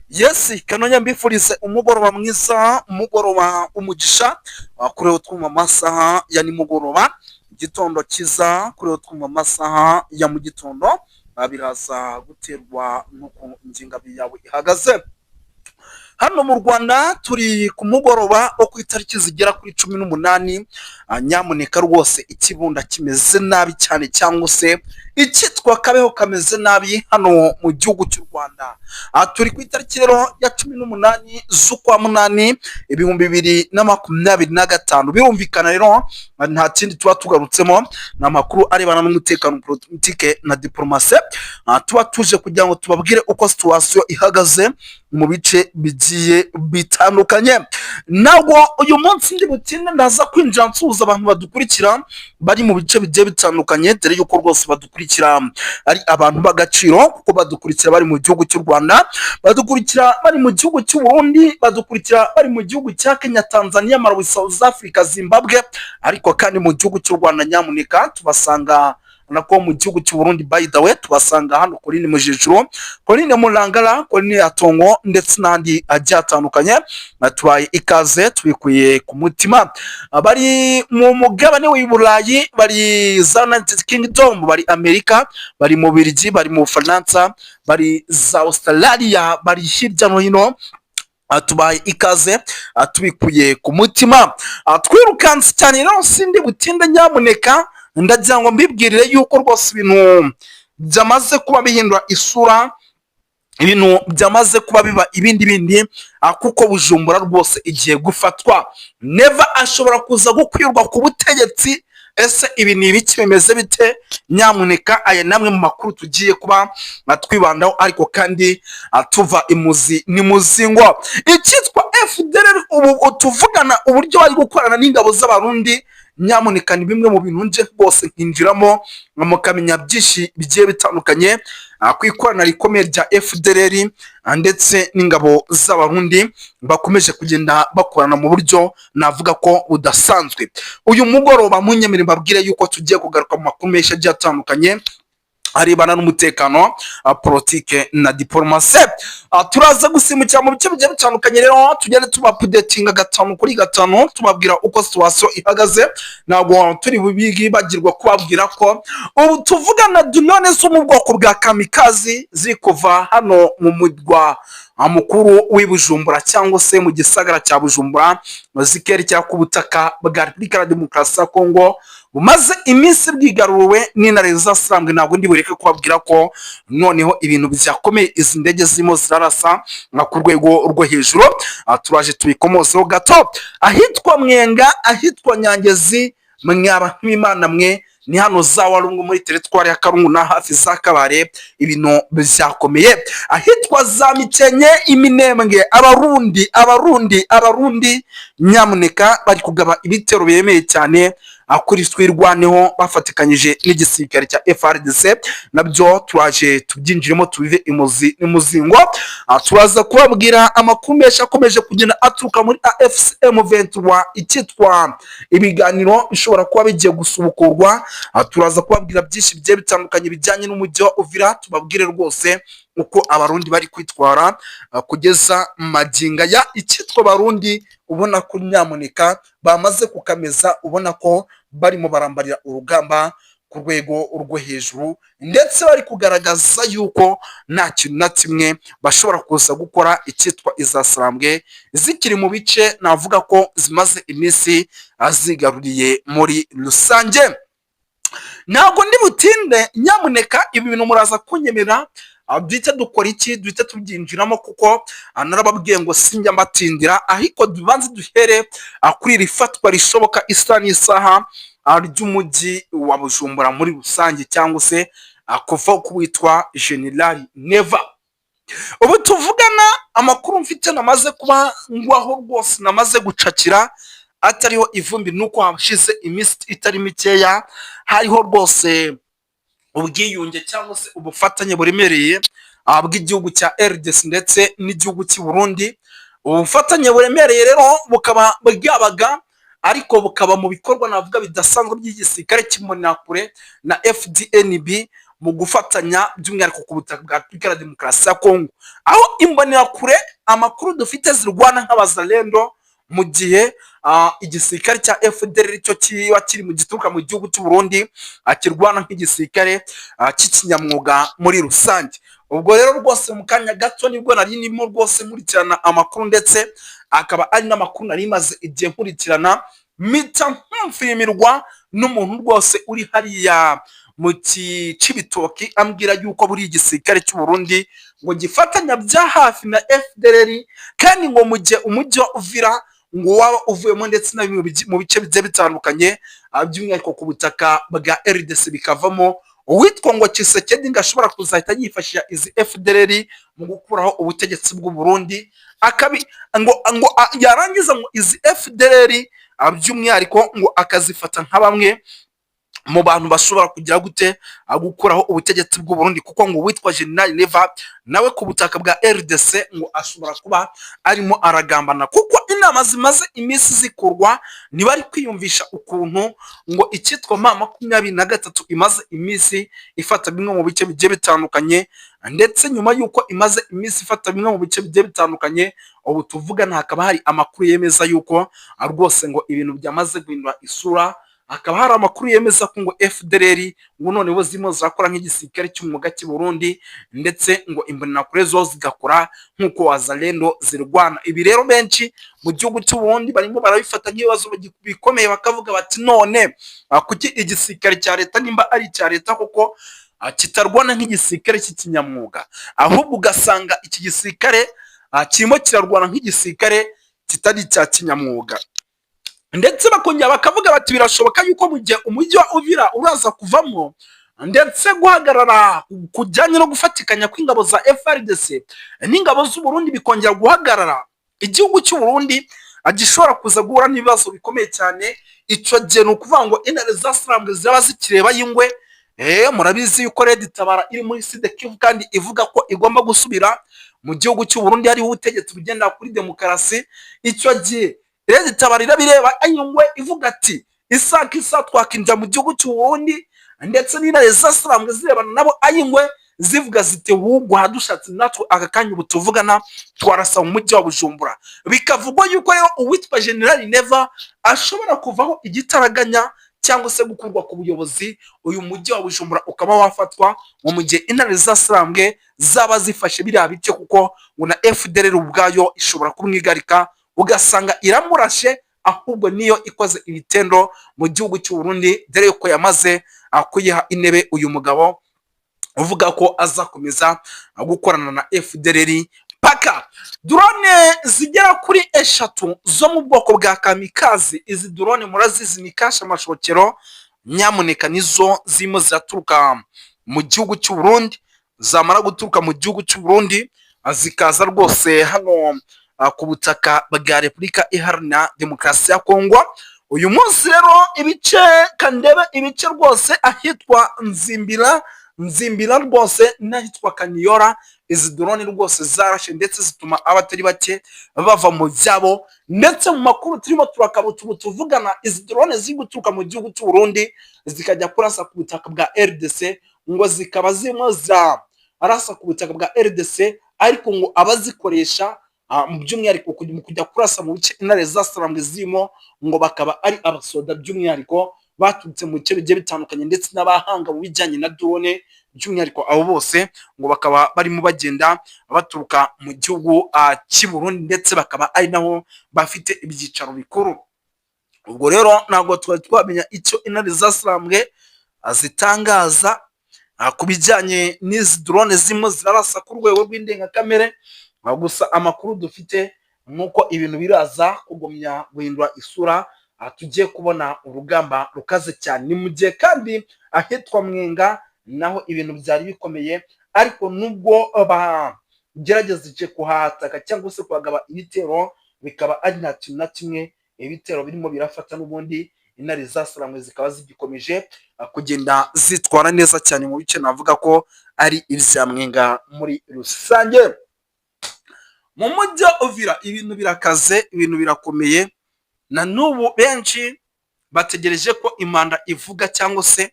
Yes, kanonya mbifurize umugoroba mwiza, umugoroba umugisha kuri utwuma amasaha ya nimugoroba, igitondo cyiza kuri utwuma amasaha ya mu gitondo, biraza guterwa n'uko ingengabihe yawe ihagaze. Hano mu Rwanda turi ku mugoroba wo ku itariki zigera kuri 18. Nyamuneka rwose, ikibunda kimeze nabi cyane, cyangwa se icyitwa kabeho kameze nabi hano mu gihugu cy'u Rwanda. Turi ku itariki rero ya 18 z'ukwa munani 2025. Birumvikana rero nta kindi tuba tugarutsemo, ni amakuru arebana n'umutekano, politike na diporomasi. Tuba tuje kugira ngo tubabwire uko situation ihagaze mu bice bigiye bitandukanye. Ntabwo uyu munsi ndi butinde, ndaza kwinjira nsuhuza abantu badukurikira bari mu bice bigiye bitandukanye, dore yuko rwose badukurikira ari abantu b'agaciro, kuko badukurikira bari mu gihugu cy'u Rwanda, badukurikira bari mu gihugu cy'u Burundi, badukurikira bari mu gihugu cya Kenya, Tanzania, Malawi, South Africa, Zimbabwe. Ariko kandi mu gihugu cy'u Rwanda nyamuneka tubasanga nako mu gihugu cy'u Burundi, by the way, tubasanga hano kuri Mujejuru, kuri Murangara, kuri ya Tongo ndetse n'andi agiye atandukanye. Tubaye ikaze tubikuye ku mutima. Bari mu mugabane w'i Burayi, bari za United Kingdom, bari Amerika, bari mu Birigi, bari mu Bufaransa, bari za Australia, bari hirya no hino. Tubaye ikaze tubikuye ku mutima. Twirukanse cyane rero, sindi butinde. Nyamuneka ndagira ngo mbibwirire yuko rwose ibintu byamaze kuba bihindura isura, ibintu byamaze kuba biba ibindi bindi, kuko Bujumbura rwose igiye gufatwa. Neva ashobora kuza gukwirwa ku butegetsi. Ese ibi ni ibiki? Bimeze bite? Nyamuneka aya namwe mu makuru tugiye kuba twibandaho, ariko kandi tuva imuzi ni muzingo. Icyitwa FDLR ubu tuvugana, uburyo bari gukorana n'ingabo z'Abarundi, nyamuneka ni bimwe mu bintu nje rwose nkinjiramo mukamenya byinshi bigiye bitandukanye ku ikorana rikomeye rya FDLR ndetse n'ingabo z'Abarundi bakomeje kugenda bakorana mu buryo navuga ko budasanzwe. Uyu mugoroba munyemere mbabwire yuko tugiye kugaruka mu makuru menshi agiye atandukanye arebana n'umutekano, politike na diporomasi. Turaza gusimbukira mu bice bigiye bitandukanye rero, tugende tubaupdatinga gatanu kuri gatanu, tubabwira uko situation ihagaze. Ntabwo turi bubibagirwa kubabwira ko ubu tuvugana drone zo mu bwoko bwa kamikazi ziri kuva hano mu murwa mukuru w'i Bujumbura, cyangwa se mu gisagara cya Bujumbura, zikerekera ku butaka bwa Repubulika ya Demokarasi ya Kongo bumaze iminsi bwigaruriwe n'intare zasambwe. Ntabwo ndi bureke kubabwira ko noneho ibintu byakomeye, izi ndege zirimo zirarasa nka ku rwego rwo hejuru. Turaje tubikomozeho gato. Ahitwa Mwenga, ahitwa Nyangezi, mwaba nk'Imana mwe, ni hano za Warungu muri teritwari ya Karungu na hafi za Kabare, ibintu byakomeye. Ahitwa za Mikenke, Iminembwe, Abarundi, Abarundi, Abarundi nyamuneka bari kugaba ibitero biremeye cyane kuri Twirwaneho bafatikanyije n'igisirikare cya FARDC. Nabyo turaje tubyinjiremo, tubive imuzi n'imuzingo. Turaza kubabwira amakuru menshi akomeje kugenda aturuka muri AFC M23, icyitwa ibiganiro bishobora kuba bigiye gusubukurwa. Turaza kubabwira byinshi bigiye bitandukanye bijyanye n'umujyi wa Uvira, tubabwire rwose uko Abarundi bari kwitwara kugeza magingo aya. Icyitwa Abarundi ubona ko nyamuneka bamaze kukameza, ubona ko barimo barambarira urugamba ku rwego rwo hejuru, ndetse bari kugaragaza yuko nta kintu na kimwe bashobora kuza gukora icyitwa izasarambwe zikiri mu bice navuga ko zimaze iminsi zigaruriye muri rusange. Ntabwo ndi butinde, nyamuneka ibi bintu muraza kunyemera duhite dukora iki, duhite tubyinjiramo, kuko narababwiye ngo sinjya mbatindira. Ariko tubanze duhere kuri iri fatwa rishoboka isaha n'isaha ry'umujyi wa Bujumbura muri rusange, cyangwa se kuva ku witwa General Neva. Ubu tuvugana, amakuru mfite namaze kuba ngwaho rwose, namaze gucakira atariho ivumbi, nuko hashize iminsi itari mikeya hariho rwose ubwiyunge cyangwa se ubufatanye buremereye bw'igihugu cya RDC ndetse n'igihugu cy'i Burundi. Ubufatanye buremereye rero bukaba bwabaga, ariko bukaba mu bikorwa navuga bidasanzwe by'igisirikare cy'Imbonerakure na FDNB. mu gufatanya, by'umwihariko ku butaka bwa Repubulika ya Demokarasi ya Kongo, aho Imbonerakure amakuru dufite zirwana nk'Abazalendo, mu gihe igisirikare cya FDLR cyo kiba kiri mu gituruka mu gihugu cy'u Burundi kirwana nk'igisirikare cy'ikinyamwuga muri rusange. Ubwo rero rwose mu kanya gato nibwo nari ndimo rwose nkurikirana amakuru, ndetse akaba ari n'amakuru nari maze igihe nkurikirana, mpita nkumfimirwa n'umuntu rwose uri hariya mu Cibitoki, ambwira yuko buri igisirikare cy'u Burundi ngo gifatanya bya hafi na FDLR, kandi ngo mu gihe umujyi wa Uvira ngo waba uvuyemo ndetse na bimwe mu bice bigiye bitandukanye, by'umwihariko ku butaka bwa RDC bikavamo, uwitwa ngo Tshisekedi ngo ashobora kuzahita yifashisha izi FDLR mu gukuraho ubutegetsi bw'u Burundi, akabi ngo yarangiza ngo izi FDLR by'umwihariko ngo akazifata nka bamwe mu bantu bashobora kugira gute, gukuraho ubutegetsi bw'u Burundi, kuko ngo uwitwa General Neva nawe ku butaka bwa RDC ngo ashobora kuba arimo aragambana, kuko inama zimaze iminsi zikorwa ntibari kwiyumvisha ukuntu ngo icyitwa M23 imaze iminsi ifata bimwe mu bice bigiye bitandukanye. Ndetse nyuma y'uko imaze iminsi ifata bimwe mu bice bigiye bitandukanye, ubu tuvugana hakaba hari amakuru yemeza yuko rwose ngo ibintu byamaze guhindura isura. Hakaba hari amakuru yemeza ko ngo FDLR ngo noneho zirimo zirakora nk'igisirikare cy'umwuga cy'i Burundi, ndetse ngo Imbonerakure zo zigakora nk'uko Wazalendo zirwana. Ibi rero benshi mu gihugu cy'u Burundi barimo barabifata nk'ibibazo bikomeye, bakavuga bati: "None kuki igisirikare cya leta, nimba ari icya leta koko, kitarwana nk'igisirikare cy'ikinyamwuga, ahubwo ugasanga iki gisirikare kirimo kirarwana nk'igisirikare kitari icya kinyamwuga?" Ndetse bakongera bakavuga bati: "Birashoboka yuko mu gihe umujyi wa Uvira uraza kuvamo, ndetse guhagarara kujyanye no gufatikanya kw'ingabo za FARDC n'ingabo z'u Burundi bikongera guhagarara, igihugu cy'u Burundi gishobora kuza guhura n'ibibazo bikomeye cyane." Icyo gihe ni ukuvuga ngo intare zasarambwe zaba zikireba y'ingwe. Murabizi yuko Red Tabara iri muri Sud Kivu, kandi ivuga ko igomba gusubira mu gihugu cy'u Burundi hariho ubutegetsi bugendera kuri demokarasi. Icyo gihe Red Tabara irabireba ayingwe, ivuga ati: "Isaka isa twakinjira mu gihugu cy'u Burundi." Ndetse n'intare zasarambwe zirebana nabo ayingwe, zivuga ziti: "Hugwa dushatse natwe aka kanya ubu tuvugana twarasa mu mujyi wa Bujumbura." Bikavugwa yuko rero uwitwa General Neva ashobora kuvaho igitaraganya cyangwa se gukurwa ku buyobozi, uyu mujyi wa Bujumbura ukaba wafatwa mu gihe intare zasarambwe zaba zifashe biriya bice, kuko ngo na FDLR ubwayo ishobora kumwigarika, ugasanga iramurashe, ahubwo niyo ikoze ibitendo mu gihugu cy'u Burundi, dore yuko yamaze kuyiha intebe uyu mugabo uvuga ko azakomeza gukorana na FDLR paka. Drone zigera kuri 3 zo mu bwoko bwa kamikaze, izi drone murazizi ni kashe amashokero, nyamuneka, nizo zirimo ziraturuka mu gihugu cy'u Burundi. Zamara guturuka mu gihugu cy'u Burundi zikaza rwose hano ku butaka bwa Repubulika Iharanira Demokarasi ya Kongo. Uyu munsi rero ibice kandebe, ibice rwose ahitwa Nzimbira, Nzimbira rwose n'ahitwa Kaniyora, izi drone rwose zarashe ndetse zituma abatari bake bava mu byabo. Ndetse mu makuru turimo turakaba ubu tuvugana, izi drone ziri guturuka mu gihugu cy'u Burundi zikajya kurasa ku butaka bwa RDC, ngo zikaba zirimo zarasa ku butaka bwa RDC, ariko ngo abazikoresha by'umwihariko mu kujya kurasa mu bice intare zasarambwe zirimo, ngo bakaba ari abasoda by'umwihariko baturutse mu bice bigiye bitandukanye, ndetse n'abahanga mu bijyanye na drone by'umwihariko. Abo bose ngo bakaba barimo bagenda baturuka mu gihugu cy'i Burundi, ndetse bakaba ari naho bafite ibyicaro bikuru. Ubwo rero ntabwo twari twamenya icyo intare zasarambwe zitangaza ku bijyanye n'izi drone zirimo zirarasa ku rwego rw'indengakamere. Gusa amakuru dufite ni uko ibintu biraza kugumya guhindura isura, tugiye kubona urugamba rukaze cyane. Ni mu gihe kandi ahitwa Mwenga naho ibintu byari bikomeye, ariko nubwo bagerageje kuhataka cyangwa se kuhagaba ibitero, bikaba ari nta kintu na kimwe ibitero birimo birafata, n'ubundi intare zasarambwe zikaba zigikomeje kugenda zitwara neza cyane mu bice navuga ko ari ibya Mwenga muri rusange. Mu mujyi wa Uvira ibintu birakaze, ibintu birakomeye. Na n'ubu benshi bategereje ko impanda ivuga, cyangwa se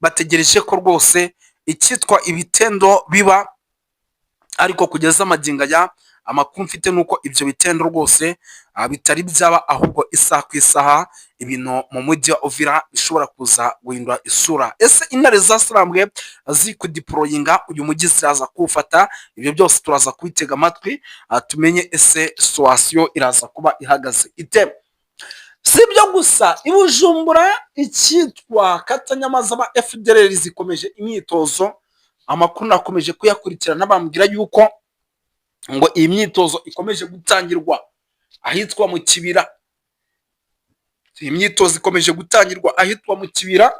bategereje ko rwose icyitwa ibitendo biba, ariko kugeza amagingo aya amakuru mfite nuko ibyo bitendo rwose bitari byaba, ahubwo isaha ku isaha ibintu mu mujyi wa Uvira bishobora kuza guhindura isura. Ese intare zasarambwe ziri kudeployinga uyu mujyi ziraza kuwufata? Ibyo byose turaza kubitega amatwi tumenye ese situation iraza kuba ihagaze ite. Si ibyo gusa, i Bujumbura icyitwa katanyamaza ba FDLR zikomeje imyitozo. Amakuru nakomeje kuyakurikirana, bambwira yuko ngo iyi myitozo ikomeje gutangirwa ahitwa mu Kibira. Iyi myitozo ikomeje gutangirwa ahitwa mu Kibira,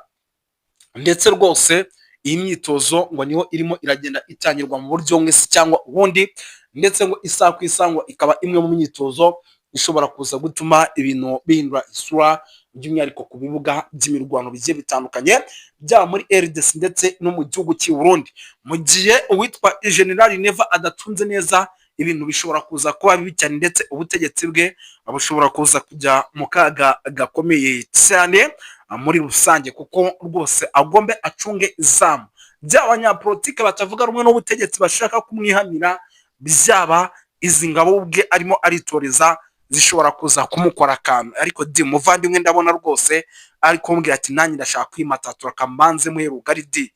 ndetse rwose iyi myitozo ngo niho irimo iragenda itangirwa mu buryo bumwe se cyangwa ubundi, ndetse ngo isaha ku isaha ngo ikaba imwe mu myitozo ishobora kuza gutuma ibintu bihindura isura, by'umwihariko ku bibuga by'imirwano bigiye bitandukanye, byaba muri RDC ndetse no mu gihugu cy'i Burundi. Mu gihe uwitwa General Neva adatunze neza, ibintu bishobora kuza kuba bibi cyane, ndetse ubutegetsi bwe bushobora kuza kujya mu kaga gakomeye cyane muri rusange, kuko rwose agombe acunge izamu, byaba abanyapolitike batavuga rumwe n'ubutegetsi bashaka kumwihanira, byaba izi ngabo ubwe arimo aritoreza zishobora kuza kumukora akantu. Ariko di muvandimwe, ndabona rwose ari kumbwira ati nanjye ndashaka kwimatatura, kambanze muheruka ari di.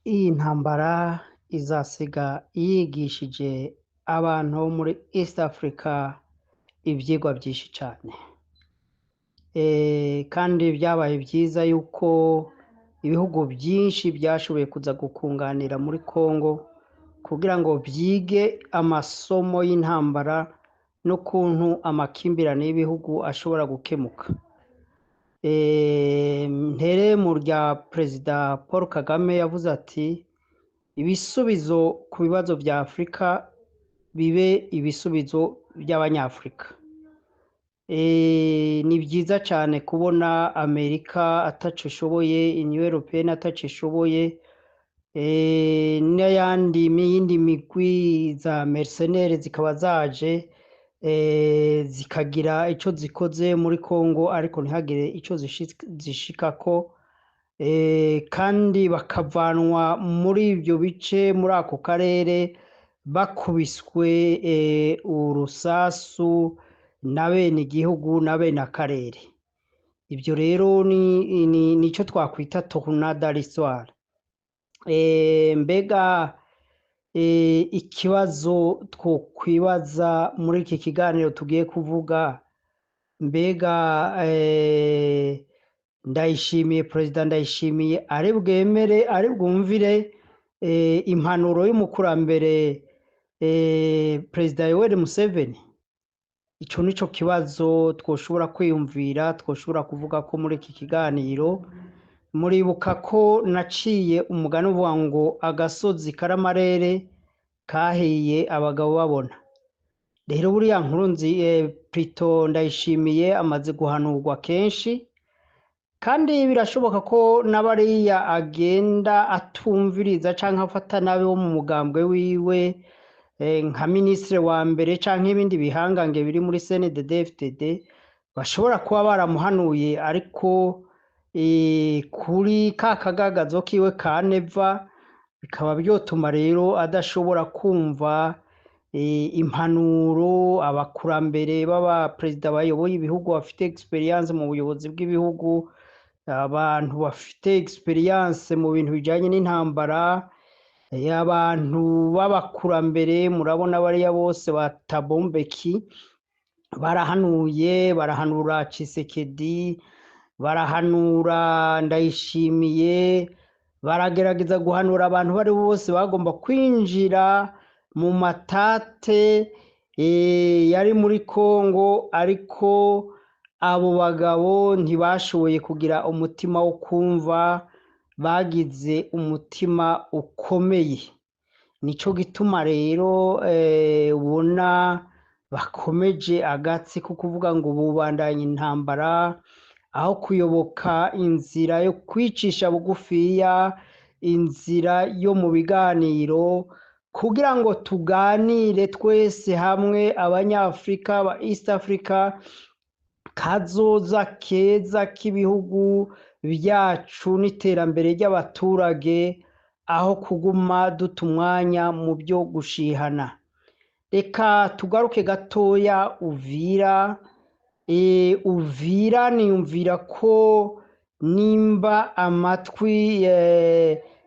Iyi ntambara izasiga yigishije abantu bo muri East Africa ibyigwa byinshi cyane. Kandi byabaye byiza yuko ibihugu byinshi byashoboye kuza gukunganira muri Congo kugira ngo byige amasomo y'intambara n'ukuntu amakimbirane y'ibihugu ashobora gukemuka. Ntere mu rya Perezida Paul Kagame yavuze ati ibisubizo ku bibazo bya Afurika bibe ibisubizo by'Abanyafurika. Ni byiza cyane kubona Amerika ataco ishoboye, Union Européenne ataco ishoboye, n'ayandi n'iyindi migwi za mercenaires zikaba zaje zikagira ico zikoze muri Congo, ariko ntihagire ico zishikako, kandi bakavanwa muri ibyo bice, muri ako karere, bakubiswe urusasu na bene igihugu na bene akarere. Ibyo rero ni nico twakwita tournant dans l'histoire. Mbega ikibazo twokwibaza muri iki kiganiro tugiye kuvuga, mbega Ndayishimiye, Perezida Ndayishimiye ari bwemere, ari bwumvire impanuro y'umukurambere Perezida Yoweri Museveni? Ico nico kibazo twoshobora kwiyumvira, twoshobora kuvuga ko muri iki kiganiro. Muribuka ko naciye umugani uvuga ngo agasozi karamarere kahiye abagabo babona. Rero buriya Nkurunzi, Plutôt Ndayishimiye, amaze guhanurwa kenshi, kandi birashoboka ko n'abariya agenda atumviriza canke afata nabi wo mu mugambwe wiwe, nka minisitiri wa mbere canke ibindi bihangange biri muri CNDD-FDD, bashobora kuba baramuhanuye, ariko kuri ka kagagazo kiwe ka Neva bikaba vyotuma rero adashobora kumva impanuro abakurambere b'abaperezida bayoboye ibihugu bafite expérience mu buyobozi bw'ibihugu, abantu bafite expérience mu bintu bijanye n'intambara, abantu b'abakurambere. Murabona bariya bose ba Thabo Mbeki barahanuye, barahanura Tshisekedi, barahanura Ndayishimiye, baragerageza guhanura abantu bari bose bagomba kwinjira mu matate yari muri Congo, ariko abo bagabo ntibashoboye kugira umutima wo kumva, bagize umutima ukomeye. Nico gituma rero ubona bakomeje agatsi ko kuvuga ngo bubandanya intambara aho kuyoboka inzira yo kwicisha bugufiya, inzira yo mu biganiro, kugira ngo tuganire twese hamwe, Abanyafurika ba East Africa, kazoza keza k'ibihugu. byacu n'iterambere ry'abaturage, aho kuguma duta umwanya mu byo gushihana. Reka tugaruke gatoya Uvira. Uvira niyumvira ko nimba amatwi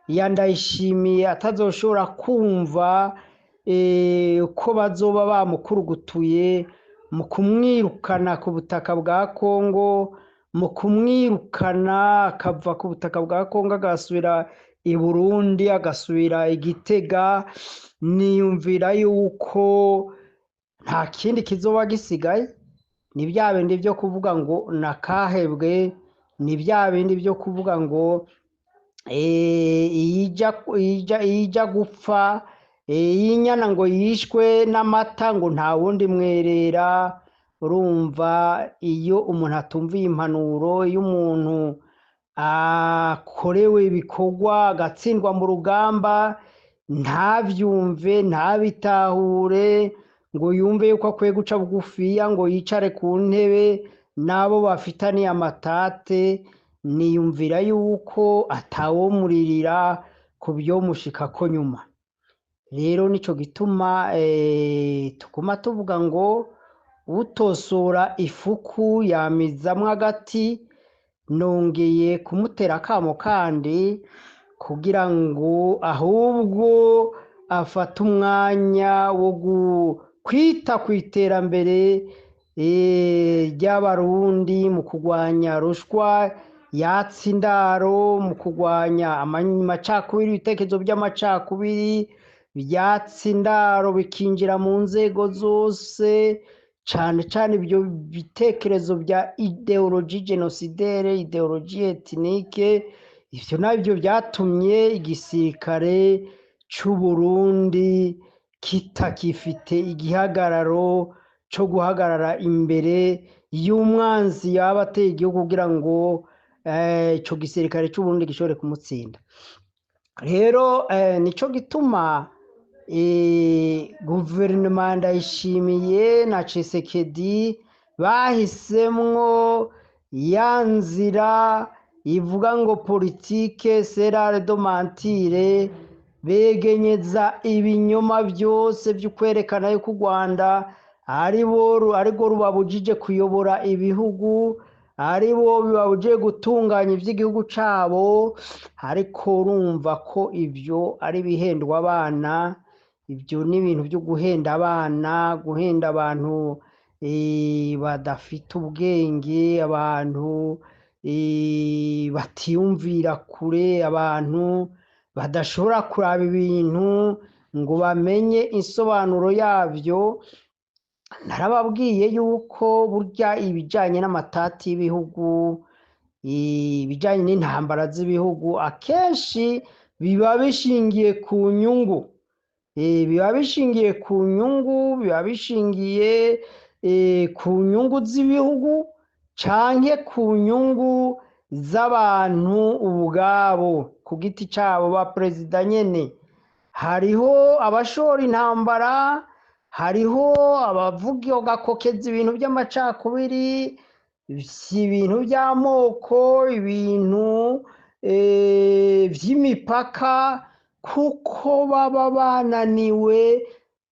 ya Ndayishimiye atazoshobora kumva ko bazoba bamukurugutuye mu kumwirukana ku butaka bwa Kongo, mu kumwirukana akava ku butaka bwa Kongo agasubira i Burundi, agasubira i Gitega, niyumvira yuko nta kindi kizoba gisigaye. Ni bya bindi byo kuvuga ngo nakahebwe, ni bya bindi byo kuvuga ngo iyija gupfa, iyinyana ngo yishwe n'amata ngo nta wundi mwerera. Urumva iyo umuntu atumviye impanuro, iyo umuntu akorewe ibikorwa agatsindwa mu rugamba ntavyumve, ntabitahure, ngo yumve yuko akwiye guca bugufiya ngo yicare ku ntebe n'abo bafitaniye amatate, niyumvira yuko atawomuririra ku vyomushikako nyuma. Rero nico gituma tuguma tuvuga ngo utosora ifuku yamizamwo agati. Nongeye kumutera akamo kandi kugira ngo ahubwo afate umwanya wo kwita ku iterambere ry'Abarundi mu kurwanya rushwa yatsa indaro, mu kurwanya amacakubiri, ibitekerezo by'amacakubiri byatsa indaro bikinjira mu nzego zose, cane cane ibyo bitekerezo bya idéologie génocidaire, idéologie ethnique. Ivyo navyo vyatumye igisirikare c'u Burundi kitakifite igihagararo co guhagarara imbere y'umwanzi yaba ateye igihugu kugira ngo ico gisirikare c'u Burundi gishobore kumutsinda. Rero nico gituma guverinoma Ndayishimiye na Tshisekedi bahisemwo ya nzira ivuga ngo politique c'est l'art de mentir, begenyeza ibinyoma byose vyo kwerekana yuko u Rwanda arirwo rubabujije kuyobora ibihugu, aribo bibabujije gutunganya ivy'igihugu cabo. Ariko urumva ko ivyo ari ibihendwa abana, ibyo ni ibintu byo guhenda abana, guhenda abantu badafite ubwenge, abantu batiyumvira kure, abantu badashobora kuraba ibintu ngo bamenye insobanuro yabyo. Narababwiye yuko burya ibijanye n'amatati y'ibihugu, ibijanye n'intambara z'ibihugu, akenshi biba bishingiye ku nyungu, biba bishingiye ku nyungu, biba bishingiye ku nyungu z'ibihugu canke ku nyungu z'abantu ubwabo ku giti cabo ba perezida nyene. Hariho abashora intambara, hariho abavuga gakokeza ibintu by'amacakubiri, ibintu by'amoko, ibintu vy'imipaka, kuko baba bananiwe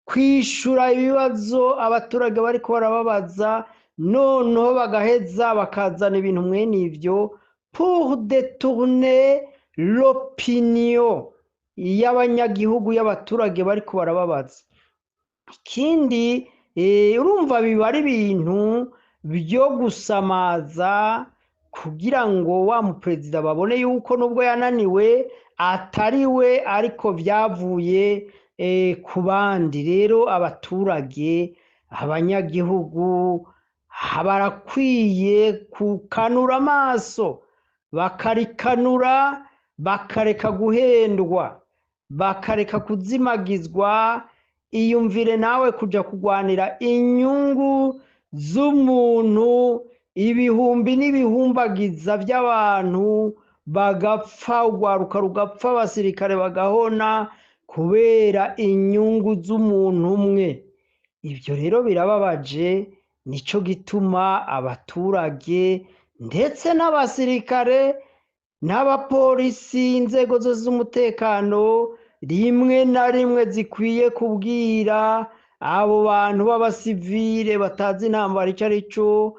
kwishura ibibazo abaturage bariko barababaza, noneho bagaheza bakazana ibintu mwene ivyo pour détourner l'opinion y'abanyagihugu, y'abaturage bariko barababaza. Ikindi, urumva biba ari ibintu byo gusamaza kugira ngo wa muperezida babone yuko nubwo yananiwe atari we, ariko vyavuye ku bandi. Rero abaturage, abanyagihugu barakwiye kukanura amaso, bakarikanura, bakareka guhendwa, bakareka kuzimagizwa. Iyumvire nawe kuja kugwanira inyungu z'umuntu, ibihumbi n'ibihumbagiza by'abantu bagapfa, urwaruka rugapfa, abasirikare bagahona kubera inyungu z'umuntu umwe. Ibyo rero birababaje. Nico gituma abaturage ndetse n'abasirikare N'abapolisi, inzego zose z'umutekano rimwe na rimwe zikwiye kubwira abo bantu b'abasivile batazi intambara ico ari cyo,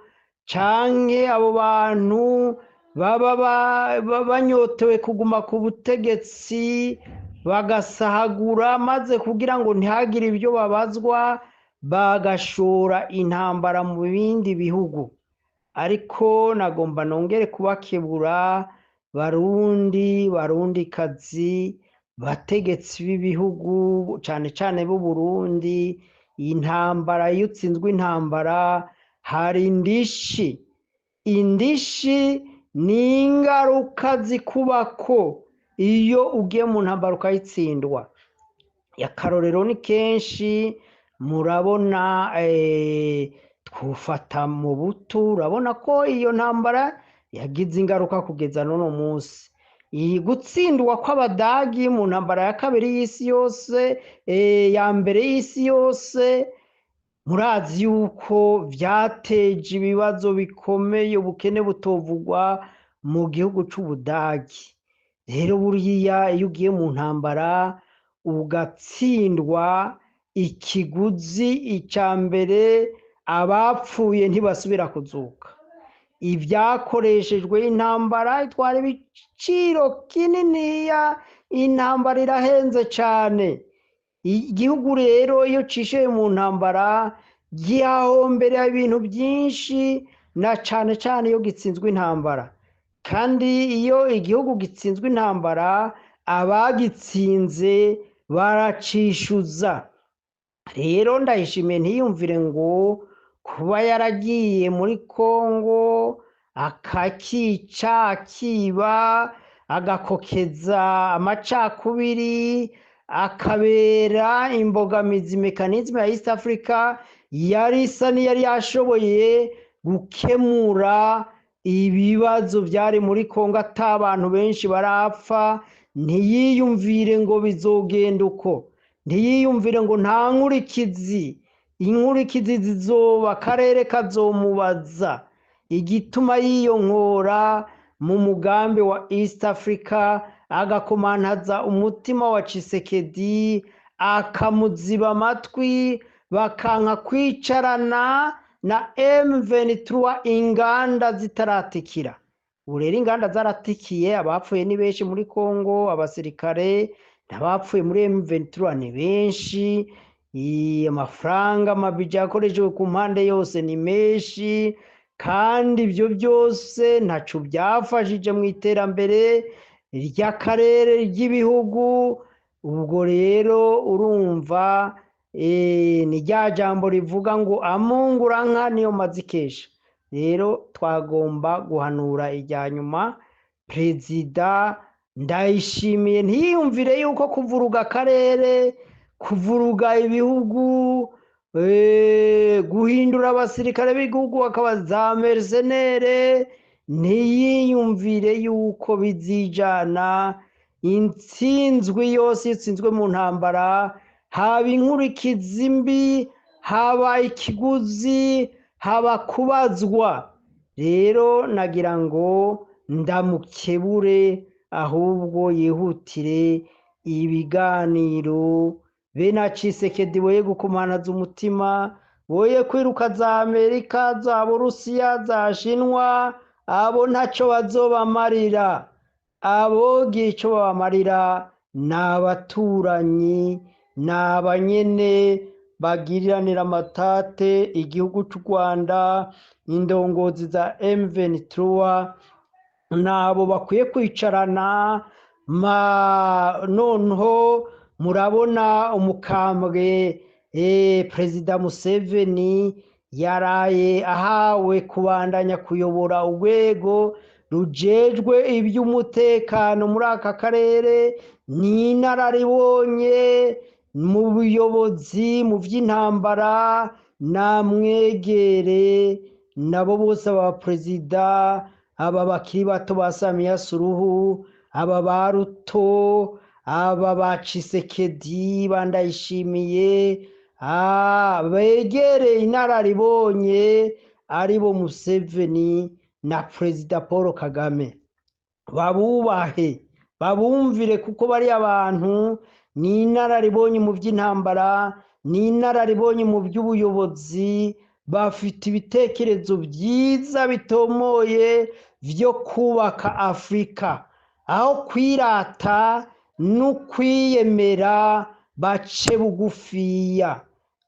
canke abo bantu baba banyotewe kuguma ku butegetsi bagasahagura, maze kugira ngo ntihagire ibyo babazwa bagashora intambara mu bindi bihugu. Ariko nagomba nongere kubakebura, Barundi, Barundikazi, bategetsi b'ibihugu cane cane b'Uburundi, intambara iyo utsinzwe intambara hari indishi. Indishi ni ingaruka zikubako iyo ugiye mu ntambara ukayitsindwa. Akarorero ni kenshi murabona, twufata mu butu, urabona ko iyo ntambara yagize ingaruka kugeza n'uno munsi. Iyi gutsindwa kw'Abadagi mu ntambara ya kabiri y'isi yose, ya mbere y'isi yose, murazi yuko vyateje ibibazo bikomeye, ubukene butovugwa mu gihugu c'Ubudagi. Rero buriya iyo ugiye mu ntambara ugatsindwa, ikiguzi ica mbere abapfuye ntibasubira kuzuka. Ibyakoreshejwe intambara itwara ibiciro kininiya, intambara irahenze cane. Igihugu rero iyo cishoye mu ntambara gihahombera ibintu byinshi, na cane cane iyo gitsinzwe intambara. Kandi iyo igihugu gitsinzwe intambara, abagitsinze baracishuza. Rero Ndayishimiye ntiyumvire ngo kuba yaragiye muri Kongo akakica, akiba, agakokeza amacakubiri, akabera imbogamizi mécanisme ya East Africa yari isa n'iyari yashoboye gukemura ibibazo vyari muri Kongo ata abantu benshi barapfa, ntiyiyumvire ngo bizogenda uko, ntiyiyumvire ngo nta nkurikizi, inkurikizi zizoba, akarere kazomubaza igituma yiyonkora mu mugambi wa East Africa, agakomantaza umutima wa Tshisekedi, akamuziba amatwi, bakanka kwicarana na M23 inganda zitaratikira. Ubu rero inganda zaratikiye, abapfuye ni benshi muri Kongo, abasirikare n'abapfuye muri M23 ni benshi, amafaranga amabija yakoreshejwe ku mpande yose ni menshi, kandi ibyo byose ntaco byafashije mu iterambere ry'akarere ry'ibihugu. Ubwo rero urumva, ni rya jambo rivuga ngo amungura nka niyo mazikesha. Rero twagomba guhanura irya nyuma Perezida Ndayishimiye ntiyiyumvire yuko kuvuruga akarere, kuvuruga ibihugu, guhindura abasirikare b'igihugu bakaba za mercenaires, ntiyiyumvire yuko bizijana. Intsinzwi yose itsinzwe mu ntambara, haba inkurikizi mbi, haba ikiguzi, haba kubazwa. Rero nagira ngo ndamukebure, ahubwo yihutire ibiganiro be na Tshisekedi, boye gukomanaza umutima, boye kwiruka za Amerika, za Burusiya, za Shinwa, abo ntaco bazobamarira. Abogira ico babamarira ni abaturanyi, ni abanyene bagiriranira amatate igihugu c'u Rwanda, indongozi za M23, nabo bakwiye kwicarana. Ma noneho murabona umukambwe, Perezida Museveni yaraye ahawe kubandanya kuyobora urwego rujejwe iby'umutekano muri aka karere. Ni inararibonye mu buyobozi mu by'intambara, namwegere nabo bose, aba perezida aba bakiri bato ba Samia Suluhu, aba ba Ruto, aba ba Tshisekedi, ba Ndayishimiye, begereye inararibonye aribo Museveni na Perezida Paul Kagame. Babubahe, babumvire, kuko bariya abantu ni inararibonye mu by'intambara, ni inararibonye mu by'ubuyobozi, bafite ibitekerezo byiza bitomoye byo kubaka Afurika. Aho kwirata no kwiyemera, bace bugufiya.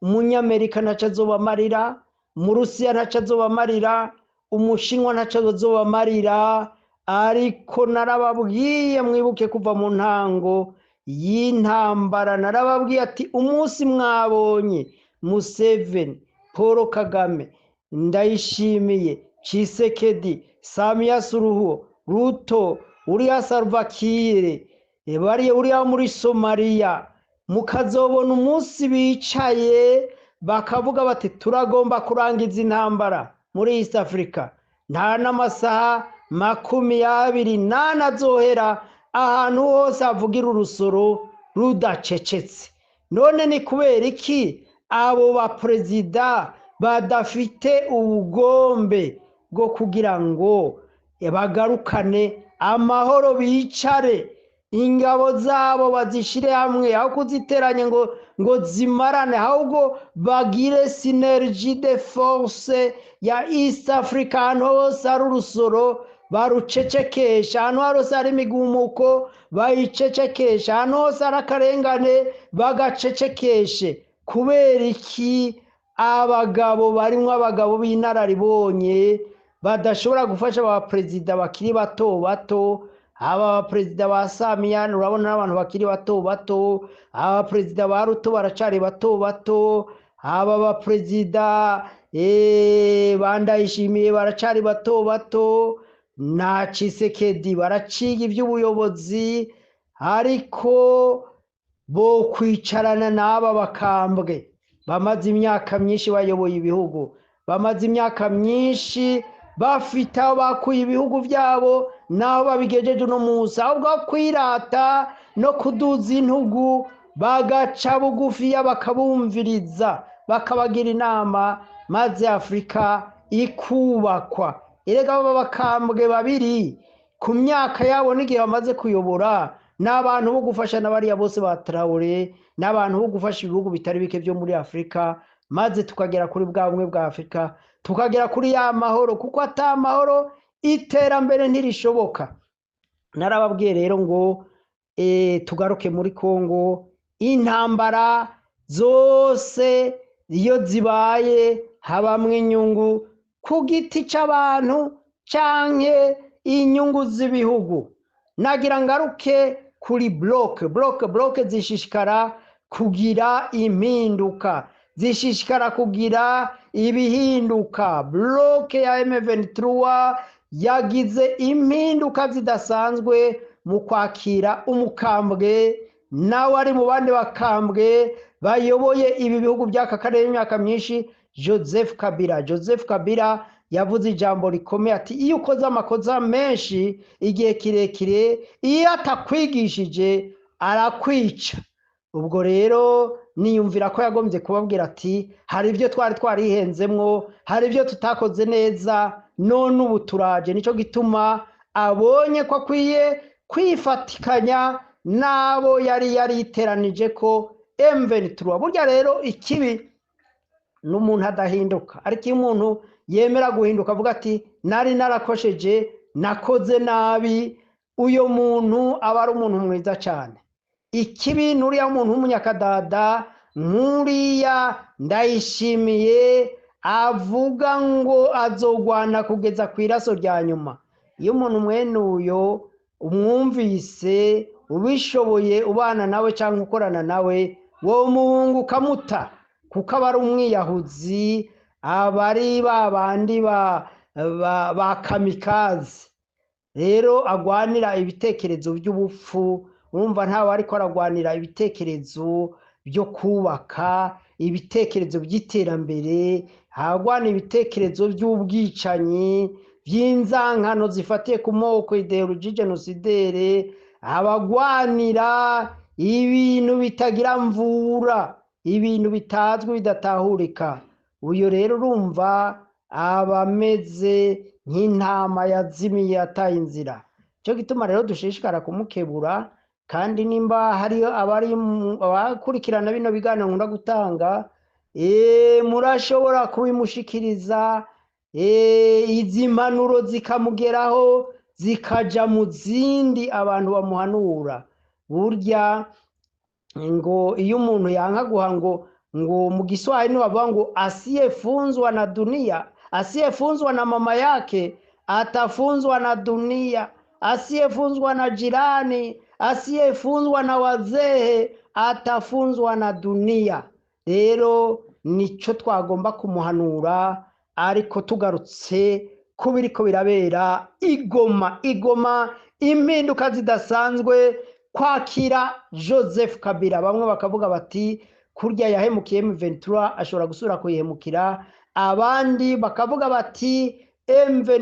Umunyamerika ntaco azobamarira, Umurusiya ntaco azobamarira, Umushinwa ntaco azobamarira. Ariko narababwiye, mwibuke kuva mu ntango y'intambara, narababwiye ati umunsi mwabonye Museveni, Paul Kagame, Ndayishimiye, Tshisekedi, Samia Suluhu, Ruto, uriya Salva Kiir, bariya uriya muri Somaliya, mukazobona umunsi bicaye bakavuga bati turagomba kurangiza intambara muri East Africa, nta n'amasaha 24 azohera ahantu hose havugira urusoro rudacecetse. None ni kubera iki abo baperezida badafite ubugombe bwo kugira ngo bagarukane amahoro, bicare, ingabo zabo bazishire hamwe, aho kuziteranya ngo zimarane, ahubwo bagire synergie de force ya East Africa? Ahantu hose hari urusoro barucecekesha, ahantu hose hari imigumuko bayicecekesha, ahantu hose hari akarengane bagacecekeshe. Kubera iki abagabo barimwo abagabo b'inararibonye badashobora gufasha aba perezida bakiri bato bato? Aba perezida ba Samia, urabona n'abantu bakiri bato bato. Aba perezida ba Ruto baracari bato bato. Aba baperezida ba Ndayishimiye baracari bato bato, na Tshisekedi baraciga iby'ubuyobozi. Ariko bo kwicarana n'aba bakambwe bamaze imyaka myinshi bayoboye ibihugu, bamaze imyaka myinshi bafite aho bakuye ibihugu byabo n'aho babigejeje uno munsi, ahubwo kwirata no kuduza intugu, bagaca bugufiya, bakabumviriza, bakabagira inama, maze Afurika ikubakwa. Erega aba bakambwe babiri, ku myaka yabo n'igihe bamaze kuyobora, ni abantu bo gufasha n'abariya bose ba Traoré, ni abantu bo gufasha ibihugu bitari bike byo muri Afurika, maze tukagera kuri bwa bumwe bwa Afurika, tukagera kuri ya mahoro, kuko ata mahoro iterambere ntirishoboka. Narababwiye rero ngo tugaruke muri Kongo. Intambara zose iyo zibaye habamwo inyungu ku giti c'abantu canke inyungu z'ibihugu. Nagira ngaruke kuri bloc. Bloc zishishikara kugira impinduka, zishishikara kugira ibihinduka. Bloc ya M23 yagize impinduka zidasanzwe mu kwakira umukambwe, nawe ari mu bandi bakambwe bayoboye ibi bihugu by'aka karere imyaka myinshi, Joseph Kabila. Joseph Kabila yavuze ijambo rikomeye ati iyo ukoze amakosa menshi igihe kirekire, iyo atakwigishije arakwica. Ubwo rero niyumvira ko yagombye kubabwira ati hari ibyo twari twarihenzemwo, hari ibyo tutakoze neza, none ubu turaje. Nico gituma abonye ko akwiye kwifatikanya n'abo yari yariteranije ko M23. Burya rero ikibi n'umuntu adahinduka, ariko iyo umuntu yemera guhinduka, avuga ati nari narakosheje, nakoze nabi, uyo muntu aba ari umuntu mwiza cyane. Ikibi n'uriya muntu w'umunyakadada nk'uriya Ndayishimiye, avuga ngo azogwana kugeza ku iraso rya nyuma. Iyo umuntu mwene uyo umwumvise, ubishoboye ubana nawe cyangwa ukorana nawe, wowe umuhungu ukamuta, kuko aba ari umwiyahuzi, aba ari ba bandi ba kamikaze rero agwanira ibitekerezo by'ubupfu. Urumva ntawe ariko aragwanira ibitekerezo byo kubaka, ibitekerezo by'iterambere, agwana ibitekerezo by'ubwicanyi, by'inzankano zifatiye ku moko, idéologie génocidaire, abagwanira ibintu bitagira mvura, ibintu bitazwi, bidatahurika. Uyu rero urumva aba ameze nk'intama yazimiye, yataye inzira. Cyo gituma rero dushishikara kumukebura, kandi nimba hari abari abakurikirana bino biganiro nkunda gutanga, murashobora kubimushikiriza, izi mpanuro zikamugeraho, zikaja mu zindi abantu bamuhanura. Burya ngo iyo umuntu yanka guha, ngo mu Giswahili bavuga ngo "Asiyefunzwa na dunia, asiyefunzwa na mama yake atafunzwa na dunia, asiyefunzwa na jirani, asiyefunzwa na wazee atafunzwa na dunia." Rero nico twagomba kumuhanura. Ariko tugarutse ku biriko birabera Igoma, Igoma impinduka zidasanzwe, kwakira Joseph Kabila, bamwe bakavuga bati kurya yahemukiye M23 ashobora gusubira kuyihemukira, abandi bakavuga bati M23